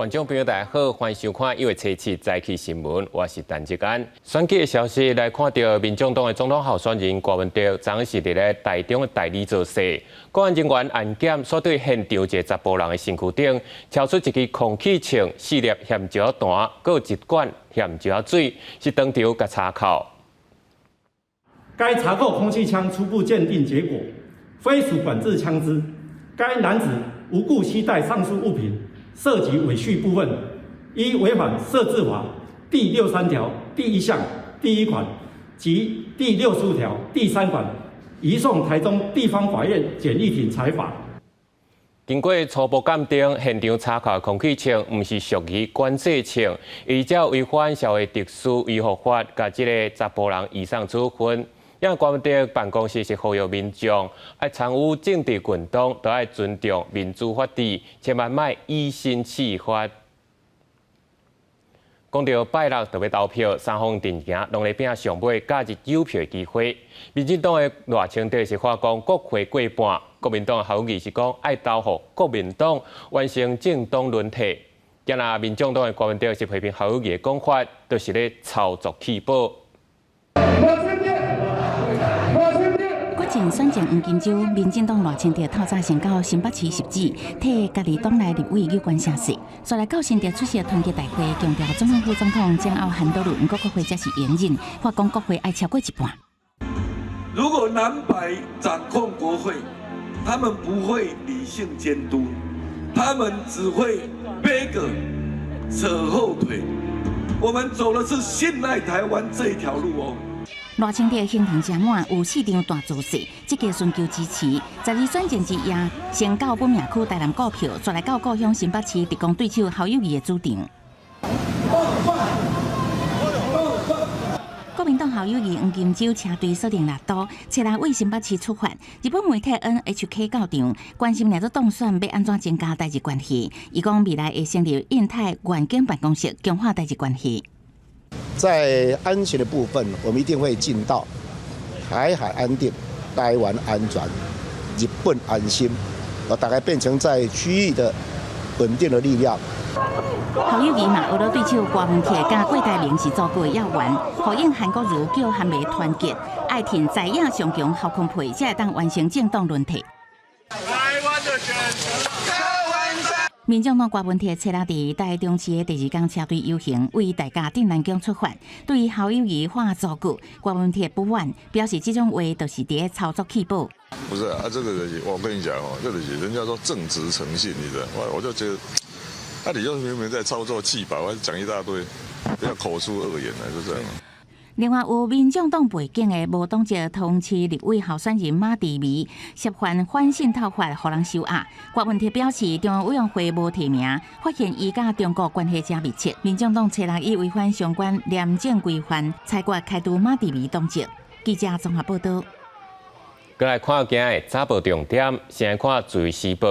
觀眾朋友大家好，歡迎收看1月7日早起新聞，我是陳志安。選舉的消息來看著民眾黨的總統候選人郭文哲，昨昏是佇咧台中的大里造勢，公安人員安檢，煞對現場一个查埔人的身軀頂，抽出一支空氣槍、四粒鹹石彈，閣有一罐鹹石水，是當場共查扣。該查扣空氣槍初步鑑定結果，非屬管制槍支。該男子無故攜帶上述物品，涉及偽序部分，依違反設置法第63條第1項第1款及第65條第3款，移送台中地方法院簡易庭裁罰。經過初步鑑定，現場查扣的空氣槍毋是屬於管制槍，依照違反社會秩序維護法，共這个查埔人移送處分。因為郭文哲辦公室是呼籲民眾愛參與政治運動，都愛尊重民主法治，千萬莫以身試法。講著拜六就欲投票，三方陣營攏咧拚上尾假日有票的機會。民進黨的賴清德是喊講國會過半，國民黨的侯友宜是講愛投予國民黨，完成政黨輪替。今仔民眾黨的郭文哲是批評侯友宜的講法，就是咧操作棄保。國前選將黃金週，民進黨賴清德透早先到新北市汐止，替家己黨內立委有關聲勢。煞來到新竹出席團結大會，強調總統副總統蔣歐韓多倫，國會才是贏陣，喊講國會愛超過一半。如果藍白掌控國會，他們不會理性監督，他們只會背個扯後腿。我們走的是信賴台灣這一條路哦。賴清德行程誠滿，有四場大造勢，積極尋求支持。十二選戰之夜，先到本命區台南顧票，再來到故鄉新北市直攻對手侯友宜的主場。國民黨侯友宜黃金週車隊鎖定六都，七日為新北市出發。日本媒體 NHK 到場，關心兩黨當選欲按怎增加台日關係。伊講未來會成立印太願景辦公室，強化台日關係。在安全的部分，我們一定會盡到台海安定、台灣安全、日本安心，大概變成在區域的穩定的力量。侯友宜嘛，學了對手郭文鐵佮郭台銘是祖國的要員，呼應韓國瑜叫韓媒團結，愛挺在野上強侯康配，才會當完成政黨輪替。台灣的選擇。民眾黨郭文鐵七日佇台中市的第二天車隊遊行，為大甲鎮瀾宮出發。對於侯友宜喊祖國，郭文鐵不滿，表示這種話就是佇咧操作棄保。不是啊，這個我跟你講哦，這個人家說正直誠信，你知道，我就覺得，那你就明明在操作棄保，我講一大堆，不要口出惡言來，就這樣。另外，有民眾黨背景的無黨籍桃園市立委候選人馬蒂薇涉犯反滲透法，予人收押。郭文鐵表示，中央委員會無提名，發現伊佮中國關係誠密切。民眾黨初六以違反相關廉政規範，裁決開除馬蒂薇黨籍。記者綜合報道。過來看今日早報重點，先來看《自由時報》。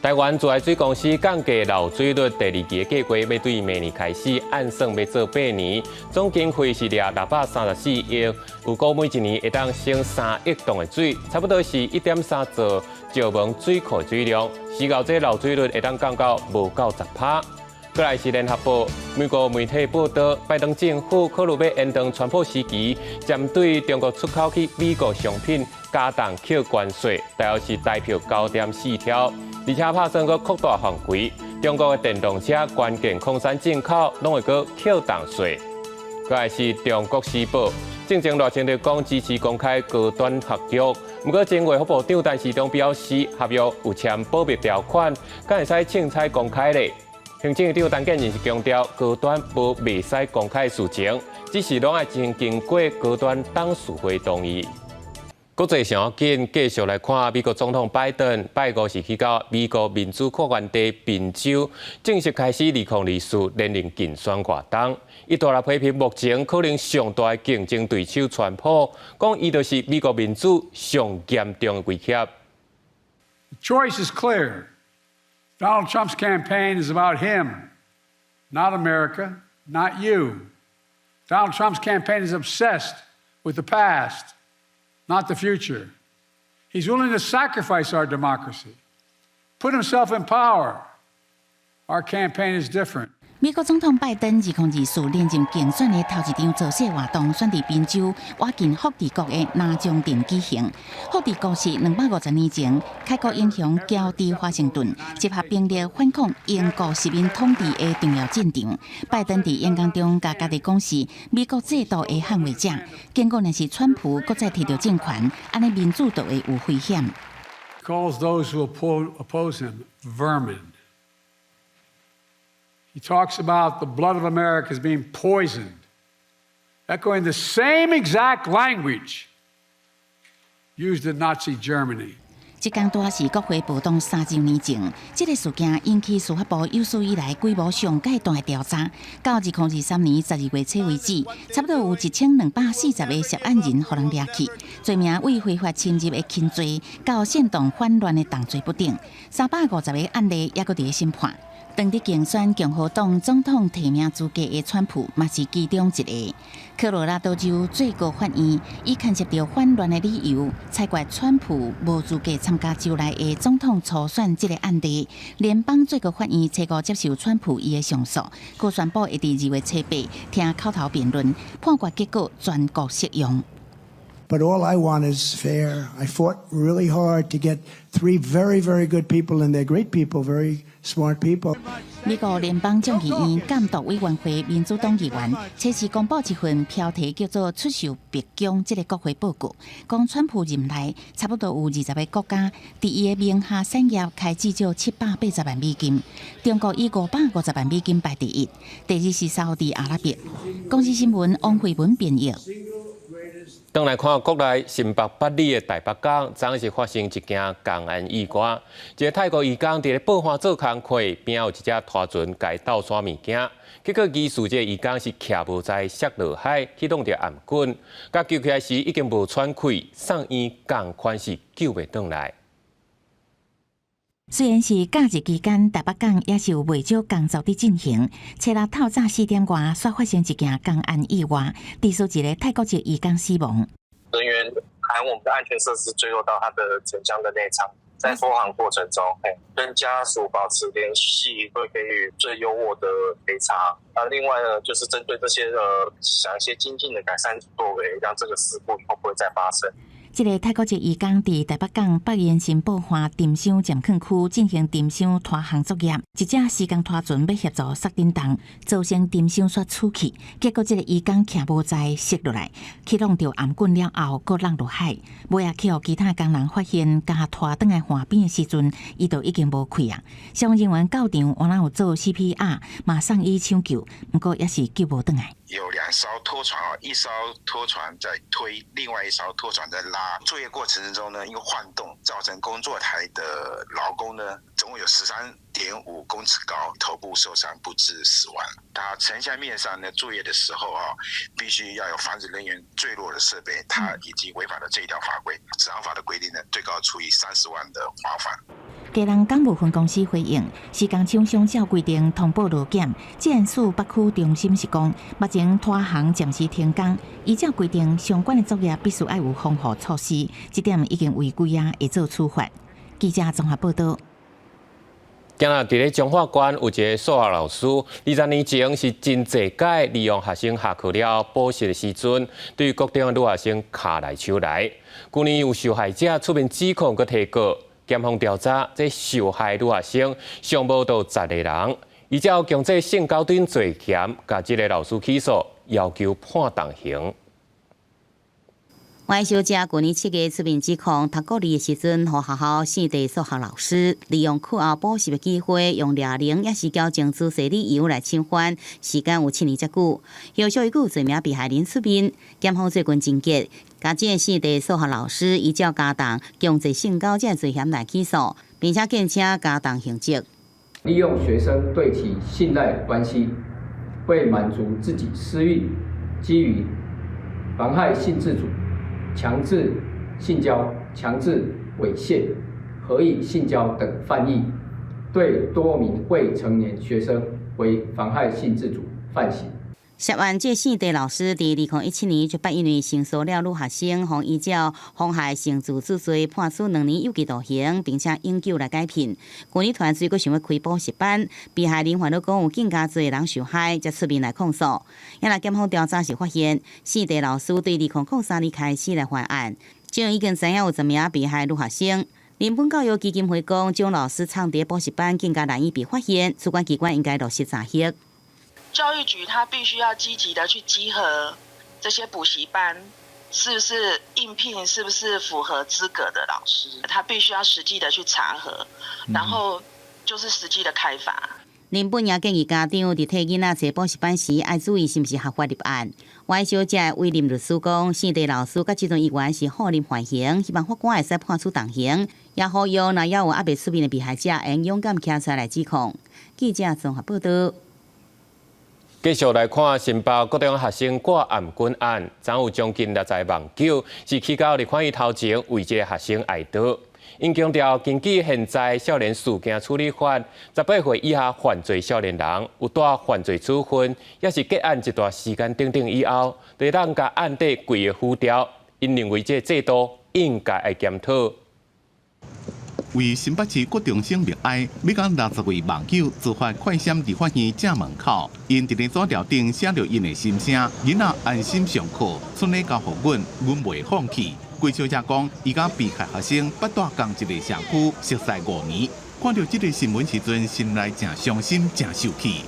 台灣自來水公司降低漏水率第二期的計劃，欲對明年開始，按算欲做八年，總經費是掠634億，預估每一年會當省3億噸的水，差不多是1.3座石門水庫水量。時到這漏水率會當降到無夠10%。過來是聯合報，美國媒體報道，拜登政府考慮欲延長川普時期，針對中國出口去美國商品加重扣關稅，大約是台票9.4兆，而且拍算閣擴大範圍，中國的電動車關鍵礦產進口攏會閣扣重稅。過來是中國時報，進前賴清德講支持公開高端合約，毋過前衛福部長陳時中表示，合約有簽保密條款，敢會使凊彩公開咧？行政院長陳建仁是強調，高端無袂使公開事情，只是攏愛先經過高端董事會同意。國際上要緊，繼續來看美國總統拜登，拜五是去到美國民主發源地賓州，正式開始2024連任競選活動。伊大力批評目前可能上大的競爭對手川普，講伊就是美國民主上嚴重的威脅。 The choice is clear. Donald Trump's campaign is about him, not America, not you. Donald Trump's campaign is obsessed with the past, not the future. He's willing to sacrifice our democracy, put himself in power, Our campaign is different. 美國總統拜登2024連任競選的頭一場造勢活動，選佇賓州倚近福治國的南莊鎮舉行。福治國是250年前開國英雄喬治華盛頓集合兵力反抗英國殖民統治的重要戰場。拜登佇演講中共家己講是美國制度的捍衛者，結果若是川普閣再提著政權，按呢民主就會有危險。 Calls those who oppose him vermin. He talks about the blood of America as being poisoned, echoing the same exact language used in Nazi Germany. 這工拄仔是國會暴動3週年前，這个事件引起司法部有史以來規模上蓋大的調查。到2023年12月初為止，差不多有1240個涉案人予人掠去，罪名為非法侵入的輕罪，到煽動反亂的重罪不等，350個案例猶閣佇咧審判。當佇競選共和黨總統提名資格的川普，嘛是其中一个。科羅拉多州最高法院以牽涉著反亂的理由，裁決川普無資格參加州內的總統初選這个案例。聯邦最高法院初五接受川普伊的上訴，閣宣布會佇2月初8聽口頭辯論，判決結果全國適用。 But all I want is fair. I fought really hard to get three very, very good people, and they're great people, very smart people. 美國聯邦眾議院監督委員會民主黨議員，初時公布一份標題叫做《出售白宮》這个國會報告，講川普任內差不多有20個國家佇伊的名下產業開至少780萬美金，中國以550萬美金排第一，第二是沙烏地阿拉伯。公視新聞王慧文編譯。轉來看國內新北八里的台北港，昨是發生一件工安意外。一个泰國移工佇咧報岸做工課，邊有一隻拖船共伊鬥沙物件，結果疑似這个移工是徛無在摔落海，去挵著頷頸，共救起來時已經無喘氣，送院仝款是救袂轉來。雖然是假日期間，台北港也是有袂少工作佇進行。初六透早4點外，煞發生一件工安意外，疑似一个泰國籍移工死亡。人員含我們的安全設施墜落到他的沉箱的內艙，在拖航過程中，跟家屬保持聯繫，會給予最優渥的賠償。那另外呢，就是針對這些想一些精進的改善作為，讓這個事故以後不會再發生。這个泰國籍移工佇台北港北延新報岸沉箱暫囥區進行沉箱拖航作業，一隻施工拖船欲協助索振動，造成沉箱煞出去，結果這个移工徛無在摔落來，去挵著頷頸了後，閣挵落海。尾仔去予其他工人發現，共拖轉來岸邊的時陣，伊就已經無氣啊。消防人員到場，原來有做 CPR，嘛送醫搶救，毋過也是救無轉來。有兩艘拖船啊，一艘拖船在推，另外一艘拖船在拉。作業過程中呢，因為晃動造成工作台的勞工呢，總共有13.5公尺高，頭部受傷不治死亡。他沉箱面上呢作業的時候啊，必須要有防止人員墜落的設備，他已經違反了這一條法規。職安法的規定呢，最高處以30萬的罰款。基隆港務分公司回應，施工廠商照規定通報勞檢，職安署北區中心是講，目前拖航暫時停工，依照規定，相關的作業必須愛有防護措施，這點已經違規啊，會做處罰。記者綜合報道。今日佇咧彰化縣有一个數學老師，20年前是真濟擺利用學生下課了補習的時陣，對國中的女學生跤來手來。舊年有受害者出面指控，閣提告，檢方調查，這受害女學生上無著10個人，依照強制性交等罪嫌，共這个老師起訴，要求判重刑。黃小姐舊年7月出面指控，讀國二的時陣，予學校姓鄭數學老師利用課後補習的機會，用掠鈴抑是矯正姿勢理由來侵犯，時間有7年遮久。後續閣有濟名被害人出面，檢方最近偵結，共這个姓鄭數學老師依照加重強制性交這罪嫌來起訴，並且建請加重刑責。利用學生對其信賴關係，為滿足自己私欲，基於妨害性自主、強制性交、強制猥褻、合意性交等犯意，對多名未成年學生為妨害性自主犯行。涉案這姓鄭老師，佇2017年就捌因為性騷擾女學生，予依照妨害性自主罪判處2年有期徒刑，並且永久來解聘。去年團隊閣想欲開補習班，被害人煩惱講有更加濟人受害，才出面來控訴。也若檢方調查時發現，姓鄭老師對2003年開始來犯案，這已經知影有10名被害女學生。人本教育基金會講，這種老師藏佇補習班更加難以被發現，主管機關應該落實查核。教育局他必須要積極的去稽核這些補習班，是不是應聘，是不是符合資格的老師，他必須要實際的去查核，然後就是實際的開罰。林本也建議家長佇替囡仔揣補習班時，愛注意是毋是合法入案。歪小姐委任律師講，姓鄭老師佮這陣議員是予人緩刑，希望法官會使判處重刑，也呼籲若猶有猶未出面的被害者，應勇敢站出來指控。記者綜合報道。繼續來看新北國中學生掛頷頸案，昨有將近60網友是去到立法院頭前為這個學生哀悼。𪜶強調，根據現在少年事件處理法，18歲以下犯罪少年人有帶犯罪處分，抑是結案一段時間等等以後，就會當共案底規个付掉。𪜶認為這個制度應該愛檢討。為新北市國中生默哀，欲共60位網友自發快閃立法院正門口，𪜶佇咧紙條頂寫著𪜶的心聲，囡仔安心上課，賰咧交予阮，阮袂放棄。郭小姐講，伊佮被害學生捌蹛仝一个社區，熟似5年。看著這个新聞時陣，心內誠傷心，誠受氣。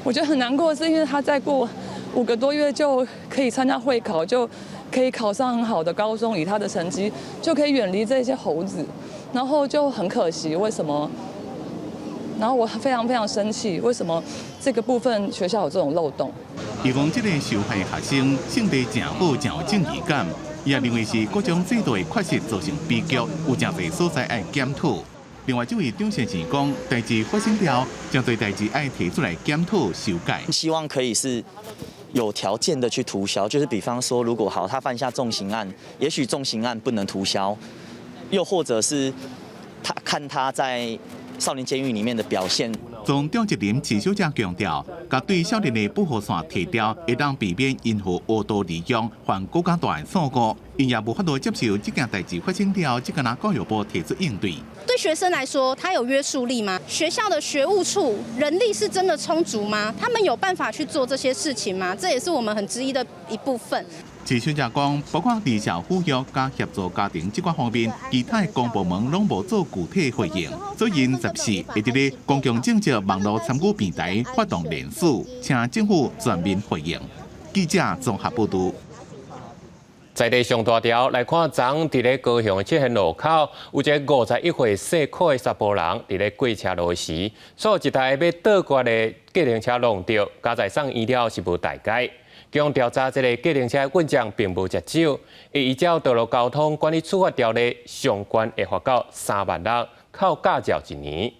我覺得很難過，是因為他再過5個多月就可以參加會考，就可以考上很好的高中，以他的成績就可以遠離這些猴子。然後就很可惜，為什麼？然後我非常非常生氣，為什麼這個部分學校有這種漏洞？伊講這個受害學生性地誠好，誠有正義感，也認為是國中制度的缺失造成悲劇，有誠濟所在愛檢討。另外，這位張先生講，代誌發生了，誠濟代誌愛提出來檢討修改。希望可以是有條件的去塗銷，就是比方說，如果好，他犯下重刑案，也許重刑案不能塗銷。又或者是他看他在少年監獄裡面的表現。總長一林池小姐強調，共對少年的保護線提掉，會當避免𪜶予烏度利用，犯閣較大的錯誤。𪜶也無法度接受這件代誌發生了，這個若教育部提出應對。對學生來說，他有約束力嗎？學校的學務處人力是真的充足嗎？他們有辦法去做這些事情嗎？這也是我們很質疑的一部分。池小姐講，包括離校撫育佮協助家庭這寡方面，其他的公部門攏無做具體回應，所以14會佇咧公共政策網路參與平台發動聯署，請政府全面回應。記者綜合報道。在地上大條來看，昨佇咧高雄的七賢路口，有一个51歲姓柯的查埔人，佇咧過車路時，煞予一台欲倒彎的計程車挵著，佳哉送醫了是無代誌。警方調查，這个計程車運將並無食酒，會依照道路交通管理處罰條例，相關會罰到3萬6，扣駕照一年。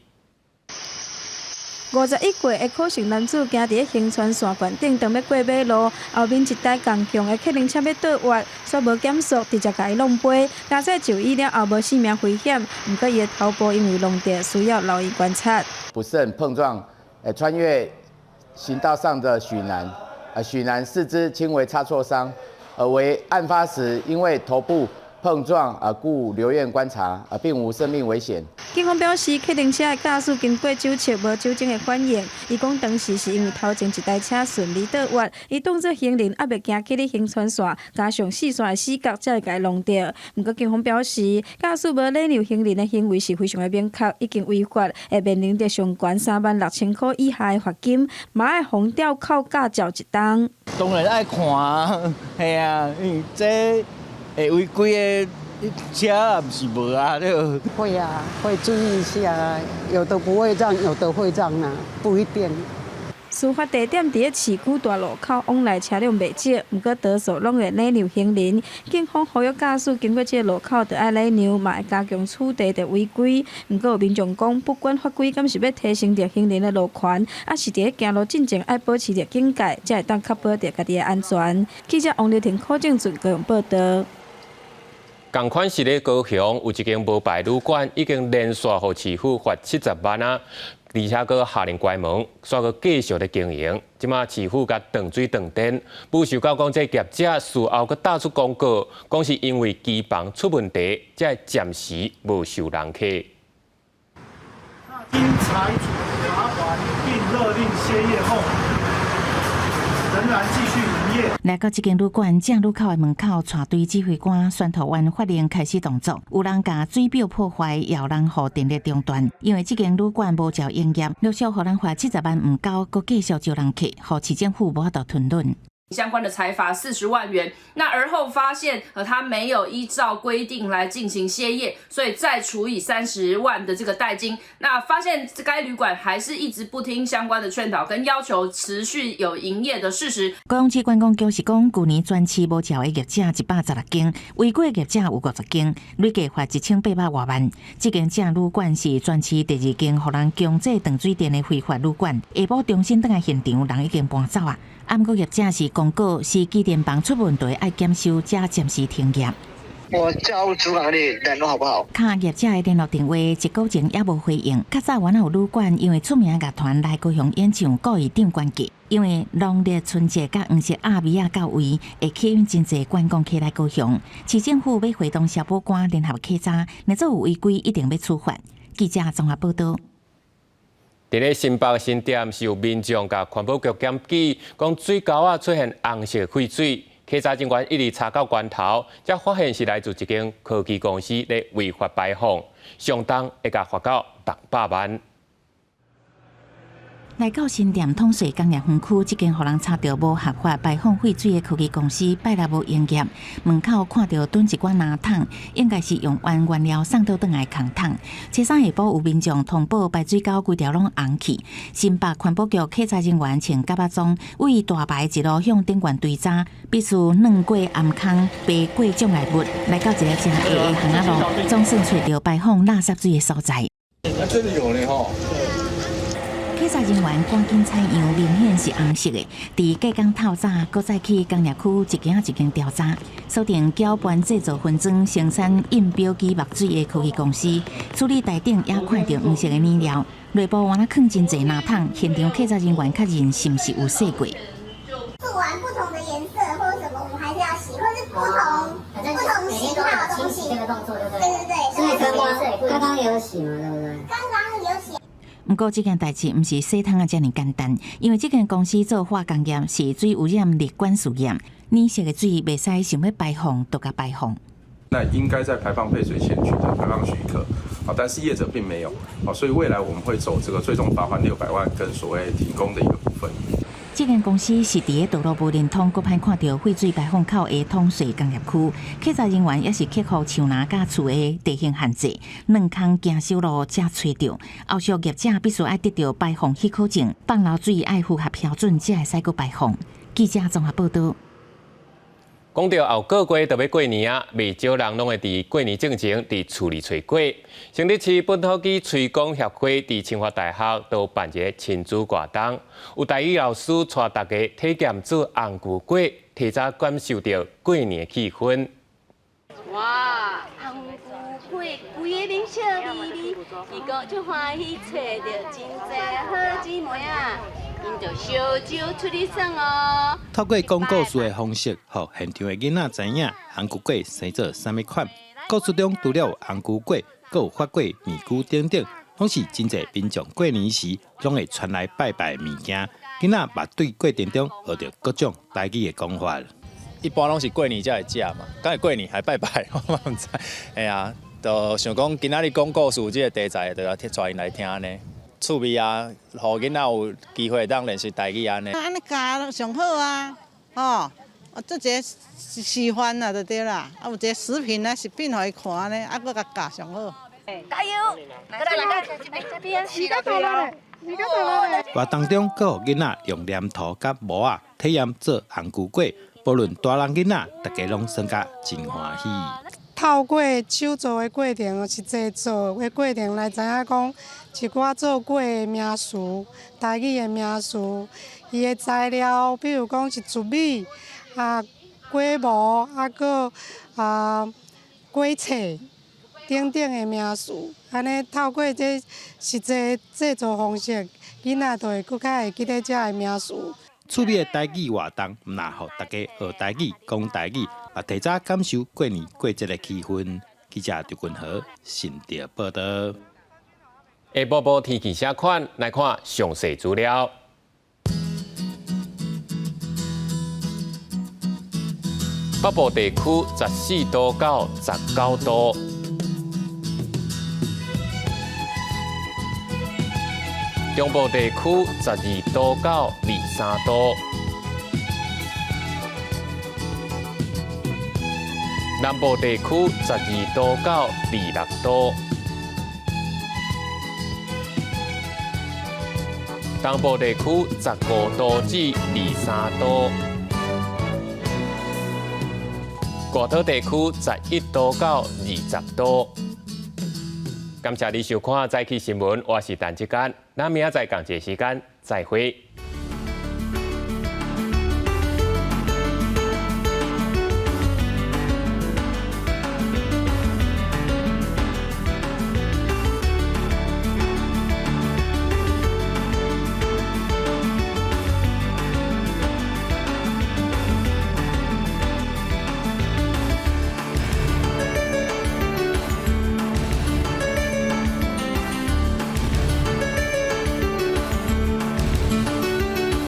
51歲的柯姓男子行佇咧恆川線懸頂，當欲過馬路，後面一台仝向的客運車欲倒彎，煞無減速，直接共伊挵飛。佳哉就醫了後無性命危險，毋過伊的頭部因為挵著，需要留醫觀察。不慎碰撞，穿越行道上的許男，許男四肢輕微擦挫傷，為案發時因為頭部碰撞啊，故留院觀察啊，並無生命危險。警方表示，客運車的駕駛經過酒測無酒精的反應。伊講當時是因為頭前一台車順利倒彎，伊當作行人猶未行去咧行川線，加上四線的死角，才會共伊挵著。毋過警方表示，駕駛無禮讓行人的行為是非常的明確，已經違法，會面臨著上懸36,000箍以下的罰金，嘛愛予吊扣駕照一冬。當然愛看啊，係啊，因為這會違規的車也毋是無啊，對。會啊，會注意一下，有的不會讓，有的會讓啊，不一定。事發地點佇咧市區大路口，往來車輛袂少，毋過多數攏會禮讓行人。警方呼籲駕駛經過這個路口，著愛禮讓，嘛會加強處罰著違規。毋過有民眾講，不管法規敢是欲提升著行人的路權，抑是佇咧行路進前愛保持著警戒，才會當確保著家己的安全。記者王劉婷、柯正俊高雄報道。仝款是咧高雄有一間無牌旅館，已經連續予市府罰70萬啊！而且閣下令關門，煞閣繼續咧經營。這馬市府共斷水斷電，無想到講這業者事後閣打出廣告，講是因為機房出問題，才會暫時無收人客。經裁處罰鍰並勒令歇業後，仍然繼續營業。來到這間旅館正入口的門口，帶隊指揮官宣導員發令開始動作，有人共水表破壞，也有人予電力中斷。因為這間旅館無照營業，陸續予人罰70萬毋交，閣繼續招人客，予市政府無法度吞忍。相關的裁罰40萬元，那而後發現，他沒有依照規定來進行歇業，所以再處以30萬的這個代金。那發現該旅館還是一直不聽相關的勸導跟要求，持續有營業的事實。高雄市觀光局是講，舊年全市無照的業者116間，違規業者有50間，累計罰1800外萬。這間正旅館是全市第二間予人強制斷水電的非法旅館。下晡重新轉來現場，人已經搬走啊。毋過業者是公告是機電房出問題，愛檢修，才暫時停業。我叫主管跟你聯絡好不好？敲業者的聯絡電話，一個鐘也無回應。較早原來有旅館，因為出名樂團來高雄演唱，故意漲官價。因為農曆春節佮黃色亞米仔到位，會吸引真濟觀光客來高雄。市政府欲會同消保官聯合稽查，若做有違規，一定欲處罰。記者綜合報道。佇咧新北新店是有民眾共環保局檢舉，講水溝仔出現紅色廢水，稽查人員一直查到源頭，才發現是來自一間科技公司咧違法排放，相當會共罰到600萬。來到新店統水工業園區，這間予人查著無合法排放廢水的科技公司，拜六無營業。門口看著囤一寡藍桶，應該是用完原料送倒轉來空桶。初三下晡有民眾通報排水溝規條攏紅去。新北環保局稽查人員穿蛤仔裝，為大排一路向頂懸堆渣，必須鑽過頷空，爬過障礙物，來到一個誠狹的巷仔路，總算揣著排放垃圾水的所在。啊，真的有呢吼！稽查人員趕緊採樣，明顯是紅色的。佇隔工透早，閣再去工業區一間一間調查，鎖定攪拌製造分裝生產印表機墨水的科技公司，處理台頂也看著黃色的染料，內部原來囥真濟藍桶，現場稽查人員確認是毋是有洗過。做完不同的顏色或者什麼，我們還是要洗，或是不同型號的東西。這個動作對對對。所以剛剛剛剛有洗嘛，對不對？剛剛有洗。毋過，這件代誌毋是洗桶仔遮爾簡單，因為這間公司做化工業是水污染立管事業，染色的水袂使想欲排放就共排放。那應該在排放廢水前取得排放許可，啊，但是業者並沒有，啊，所以未來我們會走這個最重罰鍰600萬跟所謂停工的一個部分。這間公司是佇咧道路無連通，閣歹看著廢水排放口的統水工業區，稽查人員也是克服樹林佮厝的地形限制，鑽空行小路才揣著。後續業者必須愛得著排放許可證，放流水愛符合標準，才會使閣排放。記者綜合報道。講到後個月就欲過年啊，袂少人攏會佇過年進前佇厝裡揣粿。新竹市本土語推廣協會佇清華大學都辦一个親子活動，有台語老師帶大家體驗做紅龜粿，提早感受著過年的氣氛。哇，紅龜粿，規个面笑眯眯，伊講足歡喜，揣著真濟好姊妹啊！𪜶就相招出去耍哦。透過講故事的方式，予現場的囡仔知影紅龜粿生做啥物款。故事中除了有紅龜粿，閣有發粿、麵龜等等，攏是真濟民眾過年時攏會傳來拜拜的物件。囡仔嘛對過程中學著各種台語的講法。一般攏是過年才會食嘛，敢會過年還拜拜，我嘛毋知。嘿啊，就想講今仔日講故事這个題材，就來帶𪜶來聽呢。趣味啊，予囡仔有機會當練習台語按呢。按呢教上好啊，吼，啊，做一个示範啊，就對啦。啊，有一个食品啊，食品予伊看呢，啊，閣共教上好。加油！來來來，這邊時間到了，時間到了。活動中，閣予囡仔用黏土佮模仔體驗做紅龜粿，無論大人囡仔，大家攏耍甲真歡喜。透過手做的過程，實際做的過程來知影講一寡做粿的名詞、台語的名詞，伊的材料，比如講是糯米、啊粿模，啊閣啊粿冊，等等的名詞，按呢透過這實際製作方式，囡仔就會閣較會記得這个名詞。趣味的台語活動，毋但予大家學台語、講台語，嘛提早感受過年過節的氣氛。記者張君和新竹報導。下晡晡天氣啥款？來看詳細資料。北部地區14度到19度，中部地區12度到23度，南部地區12度到26度，東部地區15度至23度。外島地區11度到20度。感謝你收看《早起新聞》，我是陳志堅，咱明仔載仝一个時間再會。